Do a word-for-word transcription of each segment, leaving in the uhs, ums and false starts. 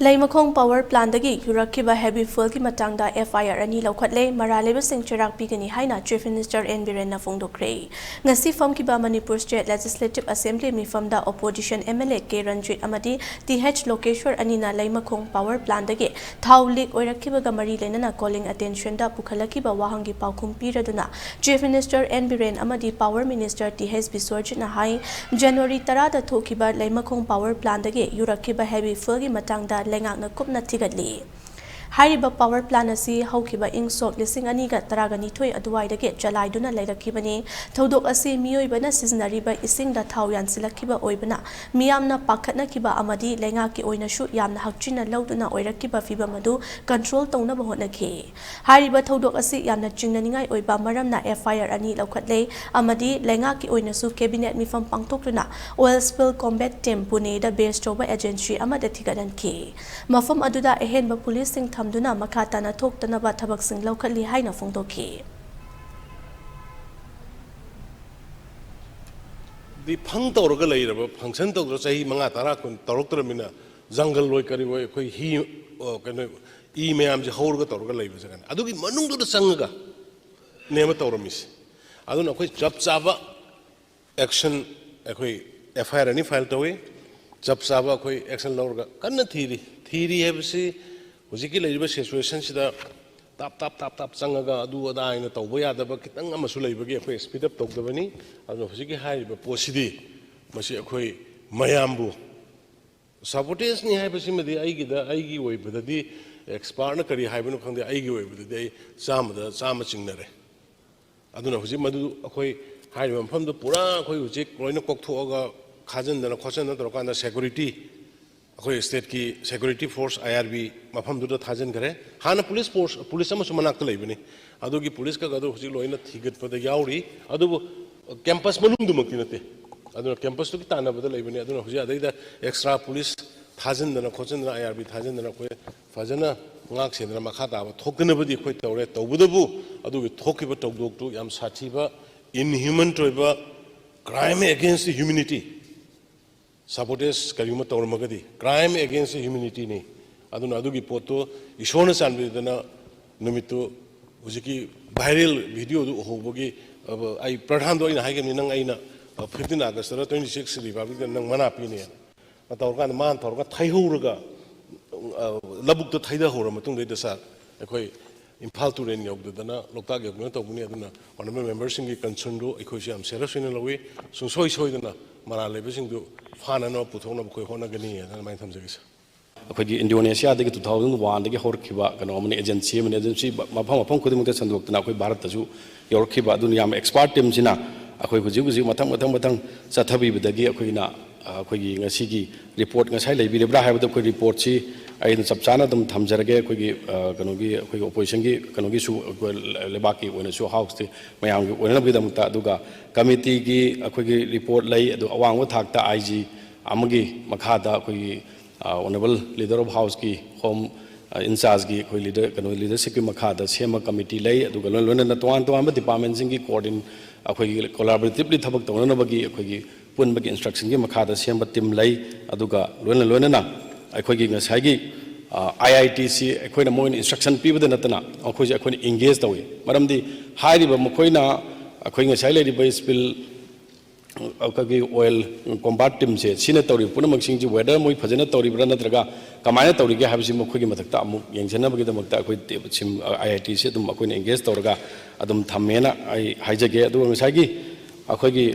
ꯂꯩꯃꯈꯣꯡ power ꯄ꯭ꯂꯥꯟꯗꯒꯤ ꯌꯨꯔꯛꯈꯤꯕ heavy ꯐ꯭ꯌꯨꯜꯒꯤ ꯃꯇꯥꯡꯗ F ꯑꯥꯏ R ꯑꯅꯤ ꯂꯧꯈꯠꯂꯦ, ꯃꯔꯥꯜ ꯂꯩꯕꯁꯤꯡ ꯆꯩꯔꯥꯛ ꯄꯤꯒꯅꯤ ꯍꯥꯏꯅ ꯆꯤꯐ ꯃꯤꯅꯤꯁꯇꯔ ꯑꯦꯟ ꯕꯤꯔꯦꯟꯅ ꯐꯣꯡꯗꯣꯛꯈ꯭ꯔꯦ꯫ ꯉꯁꯤ ꯐꯝꯈꯤꯕ ꯃꯅꯤꯄꯨꯔ ꯁ꯭ꯇꯦꯠ ꯂꯦꯖꯤꯁꯂꯦꯇꯤꯚ ꯑꯦꯁꯦꯝꯕ꯭ꯂꯤ ꯃꯤꯐꯝꯗ opposition M L A K Ranjit ꯑꯃꯗꯤ ꯇꯤ ꯑꯩꯆ ꯂꯣꯀꯦꯁ꯭ꯋꯔ ꯑꯅꯤꯅ ꯂꯩꯃꯈꯣꯡ ꯄꯥꯋꯔ ꯄ꯭ꯂꯥꯟꯗꯒꯤ ꯊꯥꯎ ꯂꯤꯛ ꯑꯣꯏꯔꯛꯈꯤꯕꯒ ꯃꯔꯤ ꯂꯩꯅꯅ ꯀꯣꯂꯤꯡ ꯑꯦꯇꯦꯟꯁꯟꯗ ꯄꯨꯈꯠꯂꯛꯈꯤꯕ ꯋꯥꯍꯪꯒꯤ ꯄꯥꯎꯈꯨꯝ ꯄꯤꯔꯗꯨꯅ ꯆꯤꯐ ꯃꯤꯅꯤꯁꯇꯔ ꯑꯦꯟ ꯕꯤꯔꯦꯟ ꯑꯃꯗꯤ ꯄꯥꯋꯔ ꯃꯤꯅꯤꯁꯇꯔ ꯇꯤ ꯑꯩꯆ ꯕꯤꯁ꯭ꯋꯔꯖꯤꯠꯅ ꯍꯥꯏ, ꯖꯅꯋꯥꯔꯤ ꯇꯔꯥꯗ ꯊꯣꯛꯈꯤꯕ ꯂꯩꯃꯈꯣꯡ ꯄꯥꯋꯔ ꯄ꯭ꯂꯥꯟꯗꯒꯤ ꯌꯨꯔꯛꯈꯤꯕ ꯍꯦꯚꯤ ꯐ꯭ꯌꯨꯜꯒꯤ ꯃꯇꯥꯡꯗ ꯂꯩꯉꯥꯛꯅ ꯀꯨꯞꯅ ꯊꯤꯒꯠꯂꯤ꯫ ꯍꯥꯏꯔꯤꯕ ꯄꯥꯋꯔ ꯄ꯭ꯂꯥꯟ ꯑꯁꯤ ꯍꯧꯈꯤꯕ ꯏꯪ ꯁꯣꯛ ꯂꯤꯁꯤꯡ ꯑꯅꯤꯒ ꯇꯔꯥꯒ ꯅꯤꯊꯣꯏ ꯑꯗꯨꯋꯥꯏꯗꯒꯤ ꯆꯂꯥꯏꯗꯨꯅ ꯂꯩꯔꯛꯈꯤꯕꯅꯤ꯫ ꯊꯧꯗꯣꯛ ꯑꯁꯤ ꯃꯤꯑꯣꯏꯕꯅ ꯁꯤꯖꯤꯟꯅꯔꯤꯕ ꯏꯁꯤꯡꯗ ꯊꯥꯎ ꯌꯥꯟꯁꯤꯜꯂꯛꯈꯤꯕ ꯑꯣꯏꯕꯅ ꯃꯤꯌꯥꯝꯅ ꯄꯥꯈꯠꯅꯈꯤꯕ ꯑꯃꯗꯤ ꯂꯩꯉꯥꯛꯀꯤ ꯑꯣꯏꯅꯁꯨ ꯌꯥꯝꯅ ꯍꯛꯆꯤꯟꯅ ꯂꯧꯗꯨꯅ ꯑꯣꯏꯔꯛꯈꯤꯕ ꯐꯤꯚꯝ ꯑꯗꯨ ꯀꯟꯇ꯭ꯔꯣꯜ ꯇꯧꯅꯕ ꯍꯣꯠꯅꯈꯤ꯫ ꯍꯥꯏꯔꯤꯕ ꯊꯧꯗꯣꯛ ꯑꯁꯤ ꯌꯥꯝꯅ ꯆꯤꯡꯅꯅꯤꯡꯉꯥꯏ ꯑꯣꯏꯕ ꯃꯔꯝꯅ ꯑꯦꯐ ꯑꯥꯏ ꯑꯥꯔ ꯑꯅꯤ ꯂꯧꯈꯠꯂꯦ ꯑꯃꯗꯤ ꯂꯩꯉꯥꯛꯀꯤ ꯑꯣꯏꯅꯁꯨ ꯀꯦꯕꯤꯅꯦꯠ ꯃꯤꯐꯝ ꯄꯥꯡꯊꯣꯛꯇꯨꯅ ꯑꯣꯏꯜ ꯁ꯭ꯄꯤꯜ ꯀꯣꯝꯕꯦꯠ ꯇꯤꯝ ꯄꯨꯅꯦꯗ ꯕꯦꯖ ꯇꯧꯕ ꯑꯦꯖꯦꯟꯁꯤ ꯑꯃꯗ ꯊꯤꯒꯠꯍꯟꯈꯤ꯫ ꯃꯐꯝ ꯑꯗꯨꯗ ꯑꯍꯦꯟꯕ ꯄꯨꯂꯤꯁꯁꯤꯡ ꯊꯝꯗꯨꯅ ꯃꯈꯥ ꯇꯥꯅ ꯊꯣꯛꯇꯅꯕ ꯊꯕꯛꯁꯤꯡ ꯂꯧꯈꯠꯂꯤ ꯍꯥꯏꯅ ꯐꯣꯡꯗꯣꯛꯈꯤ꯫ ꯗꯤ ꯐꯪ ꯇꯧꯔꯒ ꯂꯩꯔꯕ, ꯐꯪꯁꯟ ꯇꯧꯗ꯭ꯔ ꯆꯍꯤ ꯃꯉꯥ ꯇꯔꯥ ꯀꯨꯟ ꯇꯧꯔꯛꯇ꯭ꯔꯕꯅꯤꯅ, ꯖꯪꯒꯜ ꯑꯣꯏ ꯀꯔꯤ ꯑꯣꯏ, ꯑꯩꯈꯣꯏ ꯍꯤ, ꯑ, ꯀꯩꯅꯣ, ꯏ ꯃꯌꯥꯝꯁꯦ ꯍꯧꯔꯒ ꯇꯧꯔꯒ ꯂꯩꯕ ꯖꯒꯥꯅꯤ꯫ ꯑꯗꯨꯒꯤ ꯃꯅꯨꯡꯗꯨꯗ ꯆꯪꯉꯒ ꯅꯦꯝꯃ ꯇꯧꯔꯝꯃꯤꯁꯦ꯫ ꯑꯗꯨꯅ ꯑꯩꯈꯣꯏ ꯆꯞ ꯆꯥꯕ ꯑꯦꯛꯁꯟ, ꯑꯩꯈꯣꯏ ꯑꯦꯐ ꯑꯥꯏ ꯑꯥꯔ ꯑꯅꯤ ꯐꯥꯏꯜ ꯇꯧꯏ꯫ ꯆꯞ ꯆꯥꯕ ꯑꯩꯈꯣꯏ ꯑꯦꯛꯁꯟ ꯂꯧꯔꯒ ꯀꯟꯅ ꯊꯤꯔꯤ꯫ ꯊꯤꯔꯤ ꯍꯥꯏꯕꯁꯤ ꯍꯧꯖꯤꯛꯀꯤ ꯂꯩꯔꯤꯕ ꯁꯤꯆꯨꯋꯦꯁꯟꯁꯤꯗ ꯇꯥꯞ ꯇꯥꯞ ꯇꯥꯞ ꯇꯥꯞ ꯆꯪꯉꯒ ꯑꯗꯨ ꯑꯗꯥ ꯍꯥꯏꯅ ꯇꯧꯕ ꯌꯥꯗꯕ ꯈꯤꯇꯪ ꯑꯃꯁꯨ ꯂꯩꯕꯒꯤ ꯑꯩꯈꯣꯏ ꯁ꯭ꯄꯤꯗ ꯑꯞ ꯇꯧꯗꯕꯅꯤ꯫ ꯑꯗꯨꯅ ꯍꯧꯖꯤꯛꯀꯤ ꯍꯥꯏꯔꯤꯕ ꯄꯣꯠꯁꯤꯗꯤ ꯃꯁꯤ ꯑꯩꯈꯣꯏ ꯃꯌꯥꯝꯕꯨ, ꯁꯥꯕꯣꯇꯦꯖꯅꯤ ꯍꯥꯏꯕꯁꯤꯃꯗꯤ ꯑꯩꯒꯤꯗ, ꯑꯩꯒꯤ ꯑꯣꯏꯕꯗꯗꯤ, ꯑꯦꯛꯁꯄꯥꯔꯠꯅ ꯀꯔꯤ ꯍꯥꯏꯕꯅꯣ ꯈꯪꯗꯦ, ꯑꯩꯒꯤ ꯑꯣꯏꯕꯗꯗꯤ ꯑꯩ ꯆꯥꯝꯃꯗ ꯆꯥꯝꯃ ꯆꯤꯡꯅꯔꯦ꯫ ꯑꯗꯨꯅ ꯍꯧꯖꯤꯛ ꯃꯗꯨ ꯑꯩꯈꯣꯏ ꯍꯥꯏꯔꯤꯕ ꯃꯐꯝꯗꯨ ꯄꯨꯔꯥ ꯑꯩꯈꯣꯏ ꯍꯧꯖꯤꯛ ꯂꯣꯏꯅ ꯀꯣꯛꯊꯣꯛꯑꯒ ꯈꯥꯖꯤꯟꯗꯅ ꯈꯣꯠꯆꯤꯟꯗꯅ ꯇꯧꯔꯀꯥꯟꯗ ꯁꯦꯀ꯭ꯌꯨꯔꯤꯇꯤ, ꯑꯩꯈꯣꯏ ꯁ꯭ꯇꯦꯠꯀꯤ ꯁꯦꯀ꯭ꯌꯨꯔꯤꯇꯤ ꯐꯣꯔꯁ, ꯑꯥꯏ ꯑꯥꯔ ꯕꯤ, ꯃꯐꯝꯗꯨꯗ ꯊꯥꯖꯤꯟꯈ꯭ꯔꯦ꯫ ꯍꯥꯟꯅ ꯄꯨꯂꯤꯁ ꯐꯣꯔꯁ, ꯄꯨꯂꯤꯁ ꯑꯃꯁꯨ ꯃꯅꯥꯛꯇ ꯂꯩꯕꯅꯤ꯫ ꯑꯗꯨꯒꯤ ꯄꯨꯂꯤꯁꯀ ꯑꯗꯨ ꯍꯧꯖꯤꯛ ꯂꯣꯏꯅ ꯊꯤꯒꯠꯄꯗ ꯌꯥꯎꯔꯤ꯫ ꯑꯗꯨꯕꯨ ꯀꯦꯝꯄꯁ ꯃꯅꯨꯡꯗꯨꯃꯛꯇꯤ ꯅꯠꯇꯦ꯫ ꯑꯗꯨꯅ ꯀꯦꯝꯄꯁꯇꯨꯒꯤ ꯇꯥꯟꯅꯕꯗ ꯂꯩꯕꯅꯤ꯫ ꯑꯗꯨꯅ ꯍꯧꯖꯤꯛ ꯑꯗꯩꯗ ꯑꯦꯛꯁꯇ꯭ꯔꯥ ꯄꯨꯂꯤꯁ ꯊꯥꯖꯤꯟꯗꯅ ꯈꯣꯠꯆꯤꯟꯗꯅ, ꯑꯥꯏ ꯑꯥꯔ ꯕꯤ ꯊꯥꯖꯤꯟꯗꯅ ꯑꯩꯈꯣꯏ ꯐꯖꯅ ꯉꯥꯛ ꯁꯦꯟꯗꯅ ꯃꯈꯥ ꯇꯥꯕ ꯊꯣꯛꯇꯅꯕꯗꯤ ꯑꯩꯈꯣꯏ ꯇꯧꯔꯦ꯫ ꯇꯧꯕꯇꯕꯨ ꯑꯗꯨꯒꯤ ꯊꯣꯛꯈꯤꯕ ꯊꯧꯗꯣꯛꯇꯨ ꯌꯥꯝ ꯁꯥꯊꯤꯕ, ꯏꯟꯍ꯭ꯌꯨꯃꯟ ꯑꯣꯏꯕ, crime against humanity ꯁꯥꯕꯣꯇꯦꯖ ꯀꯔꯤꯒꯨꯝꯕ ꯇꯧꯔꯝꯃꯒꯗꯤ crime against humanityꯅꯤ꯫ ꯑꯗꯨꯅ ꯑꯗꯨꯒꯤ ꯄꯣꯠꯇꯨ ꯏꯁꯣꯔꯅ ꯆꯥꯟꯕꯤꯗꯅ ꯅꯨꯃꯤꯠꯇꯨ ꯍꯧꯖꯤꯛꯀꯤ viral videoꯗꯨ ꯎꯍꯧꯕꯒꯤ, ꯑ, ꯑꯩ ꯄ꯭ꯔꯙꯥꯟꯗꯣ ꯑꯩꯅ ꯍꯥꯏꯈꯤꯕꯅꯤ, "ꯅꯪ ꯑꯩꯅ, ꯑ, fifteen Augustꯇ twenty six Republicꯗ ꯅꯪ ꯃꯅꯥ ꯄꯤꯅꯦꯅ"꯫ ꯇꯧꯔꯀꯥꯟꯗ ꯃꯥꯅ ꯇꯧꯔꯒ ꯊꯩꯍꯧꯔꯒ, ꯑ, ꯂꯧꯕꯨꯛꯇ ꯊꯩꯗꯍꯧꯔ ꯃꯇꯨꯡꯗꯩꯗ ꯁꯥꯔ, ꯑꯩꯈꯣꯏ ꯏꯝꯐꯥꯜ ꯇꯨꯔꯦꯜ ꯌꯧꯗꯗꯅ ꯂꯣꯛꯇꯥꯛ ꯌꯧꯗꯅ ꯇꯧꯕꯅꯤ꯫ ꯑꯗꯨꯅ honourable memberꯁꯤꯡꯒꯤ concernꯗꯨ ꯑꯩꯈꯣꯏꯁꯨ ꯌꯥꯝ seriously ꯂꯧꯏ꯫ ꯁꯨꯡꯁꯣꯏ ꯁꯣꯏꯗꯅ ꯃꯔꯥꯜ ꯂꯩꯕꯁꯤꯡꯗꯨ ꯐꯥꯅꯅꯕ ꯄꯨꯊꯣꯛꯅꯕ ꯑꯩꯈꯣꯏ ꯍꯣꯠꯅꯒꯅꯤ ꯍꯥꯏꯅ ꯑꯗꯨꯃꯥꯏꯅ ꯊꯝꯖꯒꯦ ꯁꯥꯔ꯫ ꯑꯩꯈꯣꯏꯒꯤ ꯏꯟꯗꯣꯅꯦꯁꯤꯌꯥꯗꯒꯤ two thousand oneꯗꯒꯤ ꯍꯧꯔꯛꯈꯤꯕ ꯀꯩꯅꯣ ꯑꯃꯅꯤ, agency ꯑꯃꯅꯤ꯫ Agency ꯃꯐꯝ ꯃꯐꯝ ꯈꯨꯗꯤꯡꯃꯛꯇ ꯁꯟꯗꯣꯛꯇꯅ ꯑꯩꯈꯣꯏ ꯚꯥꯔꯠꯇꯁꯨ ꯌꯧꯔꯛꯈꯤꯕ꯫ ꯑꯗꯨꯅ ꯌꯥꯝ expert teamꯁꯤꯅ ꯑꯩꯈꯣꯏ ꯍꯧꯖꯤꯛ ꯍꯧꯖꯤꯛ ꯃꯊꯪ ꯃꯊꯪ ꯃꯊꯪ ꯆꯠꯊꯕꯤꯕꯗꯒꯤ ꯑꯩꯈꯣꯏꯅ, ꯑ, ꯑꯩꯈꯣꯏꯒꯤ ꯉꯁꯤꯒꯤ report ꯉꯁꯥꯏ ꯂꯩꯕꯤꯔꯤꯕ꯭ꯔꯥ ꯍꯥꯏꯕꯗꯣ ꯑꯩꯈꯣꯏ reportꯁꯤ ꯑꯩꯅ ꯆꯞ ꯆꯥꯅ ꯑꯗꯨꯝ ꯊꯝꯖꯔꯒꯦ꯫ ꯑꯩꯈꯣꯏꯒꯤ, ꯑ, ꯀꯩꯅꯣꯒꯤ, ꯑꯩꯈꯣꯏꯒꯤ oppositionꯒꯤ ꯀꯩꯅꯣꯒꯤꯁꯨ, ꯑꯩꯈꯣꯏ ꯂꯩꯕꯥꯛꯀꯤ ꯑꯣꯏꯅꯁꯨ, houseꯀꯤ ꯃꯌꯥꯝꯒꯤ ꯑꯣꯏꯅꯕꯒꯤꯗꯃꯛꯇ꯫ ꯑꯗꯨꯒ committeeꯒꯤ ꯑꯩꯈꯣꯏꯒꯤ report ꯂꯩ, ꯑꯗꯨ ꯑꯋꯥꯡꯕ ꯊꯥꯛꯇ IG ꯑꯃꯒꯤ ꯃꯈꯥꯗ ꯑꯩꯈꯣꯏꯒꯤ, ꯑ, honourable leader of houseꯀꯤ home, ꯑ, in chargeꯀꯤ ꯑꯩꯈꯣꯏ leader, ꯀꯩꯅꯣ, leadershipꯀꯤ ꯃꯈꯥꯗ ꯁꯦꯝꯕ committee ꯂꯩ꯫ ꯑꯗꯨꯒ ꯂꯣꯏ-, ꯂꯣꯏꯅꯅ ꯇꯣꯉꯥꯟ ꯇꯣꯉꯥꯟꯕ departmentꯁꯤꯡꯒꯤ coordin-, ꯑꯩꯈꯣꯏꯒꯤ collaboratively ꯊꯕꯛ ꯇꯧꯅꯅꯕꯒꯤ ꯑꯩꯈꯣꯏꯒꯤ ꯄꯨꯟꯕꯒꯤ instructionꯒꯤ ꯃꯈꯥꯗ ꯁꯦꯝꯕ team ꯂꯩ꯫ ꯑꯗꯨꯒ ꯂꯣꯏꯅ ꯂꯣꯏꯅꯅ ꯑꯩꯈꯣꯏꯒꯤ ꯉꯁꯥꯏꯒꯤ, ꯑ, IITC ꯑꯩꯈꯣꯏꯅ ꯃꯣꯏꯅ instruction ꯄꯤꯕꯗ ꯅꯠꯇꯅ ꯃꯈꯣꯏꯁꯦ ꯑꯩꯈꯣꯏꯅ engage ꯇꯧꯏ꯫ ꯃꯔꯝꯗꯤ ꯍꯥꯏꯔꯤꯕ ꯃꯈꯣꯏꯅ ꯑꯩꯈꯣꯏ ꯉꯁꯥꯏ ꯂꯩꯔꯤꯕ spill, ꯑꯩꯈꯣꯏꯒꯤ oil convert teamꯁꯦ ꯁꯤꯅ ꯇꯧꯔꯤꯕ ꯄꯨꯝꯅꯃꯛꯁꯤꯡꯁꯤ whether ꯃꯣꯏ ꯐꯖꯅ ꯇꯧꯔꯤꯕ꯭ꯔꯥ ꯅꯠꯇ꯭ꯔꯒ ꯀꯃꯥꯏꯅ ꯇꯧꯔꯤꯒꯦ ꯍꯥꯏꯕꯁꯤ ꯃꯈꯣꯏꯒꯤ ꯃꯊꯛꯇ ꯑꯃꯨꯛ ꯌꯦꯡꯁꯤꯟꯅꯕꯒꯤꯗꯃꯛꯇ ꯑꯩꯈꯣꯏ team, IITC ꯑꯗꯨꯝ ꯑꯩꯈꯣꯏꯅ engage ꯇꯧꯔꯒ ꯑꯗꯨꯝ ꯊꯝꯃꯦꯅ ꯑꯩ ꯍꯥꯏꯖꯒꯦ꯫ ꯑꯗꯨꯒ ꯉꯁꯥꯏꯒꯤ ꯑꯩꯈꯣꯏꯒꯤ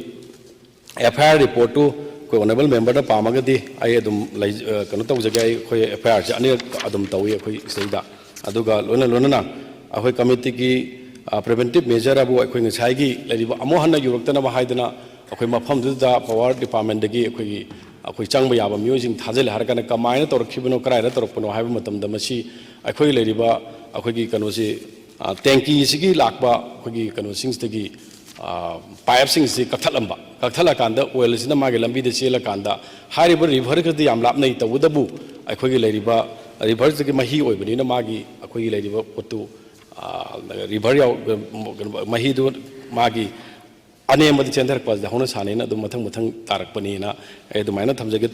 FIR reportꯇꯨ ꯑꯩꯈꯣꯏ honourable memberꯅ ꯄꯥꯝꯃꯒꯗꯤ ꯑꯩ ꯑꯗꯨꯝ ꯂꯩ-, ꯑ, ꯀꯩꯅꯣ ꯇꯧꯖꯒꯦ꯫ ꯑꯩ, ꯑꯩꯈꯣꯏ FIRꯁꯦ ꯑꯅꯤꯔꯛ ꯑꯗꯨꯝ ꯇꯧꯏ ꯑꯩꯈꯣꯏ ꯁꯤꯗꯩꯗ꯫ ꯑꯗꯨꯒ ꯂꯣꯏꯅ ꯂꯣꯏꯅꯅ ꯑꯩꯈꯣꯏ committeeꯒꯤ, ꯑ, preventive measure ꯍꯥꯏꯕꯨ ꯑꯩꯈꯣꯏ ꯉꯁꯥꯏꯒꯤ ꯂꯩꯔꯤꯕ ꯑꯃꯨꯛ ꯍꯟꯅ ꯌꯨꯔꯛꯇꯅꯕ ꯍꯥꯏꯗꯅ ꯑꯩꯈꯣꯏ ꯃꯐꯝꯗꯨꯗ power departmentꯗꯒꯤ ꯑꯩꯈꯣꯏꯒꯤ, ꯑꯩꯈꯣꯏ ꯆꯪꯕ ꯌꯥꯕ ꯃꯤꯑꯣꯏꯁꯤꯡ ꯊꯥꯖꯤꯜꯂꯦ ꯍꯥꯏꯔ ꯀꯥꯟꯗ ꯀꯃꯥꯏꯅ ꯇꯧꯔꯛꯈꯤꯕꯅꯣ, ꯀꯗꯥꯏꯗ ꯇꯧꯔꯛꯄꯅꯣ ꯍꯥꯏꯕ ꯃꯇꯝꯗ ꯃꯁꯤ ꯑꯩꯈꯣꯏꯒꯤ ꯂꯩꯔꯤꯕ ꯑꯩꯈꯣꯏꯒꯤ ꯀꯩꯅꯣꯁꯤ, ꯑ, tankiꯁꯤꯒꯤ ꯂꯥꯛꯄ ꯑꯩꯈꯣꯏꯒꯤ ꯀꯩꯅꯣꯁꯤꯡꯁꯤꯗꯒꯤ, ꯑ, pipeꯁꯤꯡꯁꯤ ꯀꯛꯊꯠꯂꯝꯕ, ꯀꯛꯊꯠꯂꯀꯥꯟꯗ oilꯁꯤꯅ ꯃꯥꯒꯤ ꯂꯝꯕꯤꯗ ꯆꯦꯜꯂꯀꯥꯟꯗ ꯍꯥꯏꯔꯤꯕ riverꯒꯗꯤ ꯌꯥꯝ ꯂꯥꯞꯅꯩ, ꯇꯧꯕꯇꯕꯨ ꯑꯩꯈꯣꯏꯒꯤ ꯂꯩꯔꯤꯕ riverꯁꯤꯒꯤ ꯃꯍꯤ ꯑꯣꯏꯕꯅꯤꯅ ꯃꯥꯒꯤ ꯑꯩꯈꯣꯏꯒꯤ ꯂꯩꯔꯤꯕ ꯄꯣꯠꯇꯨ, ꯑ, river ꯌꯥꯎ-, ꯀꯩꯅꯣ, ꯃꯍꯤꯗꯨ ꯃꯥꯒꯤ ꯑꯅꯦꯝꯕꯗ ꯆꯦꯟꯊꯔꯛꯄ ꯑꯁꯤꯗ ꯍꯧꯅ ꯁꯥꯅꯤꯅ ꯑꯗꯨꯝ ꯃꯊꯪ ꯃꯊꯪ ꯇꯥꯔꯛꯄꯅꯤꯅ ꯑꯩ ꯑꯗꯨꯃꯥꯏꯅ ꯊꯝꯖꯒꯦ꯫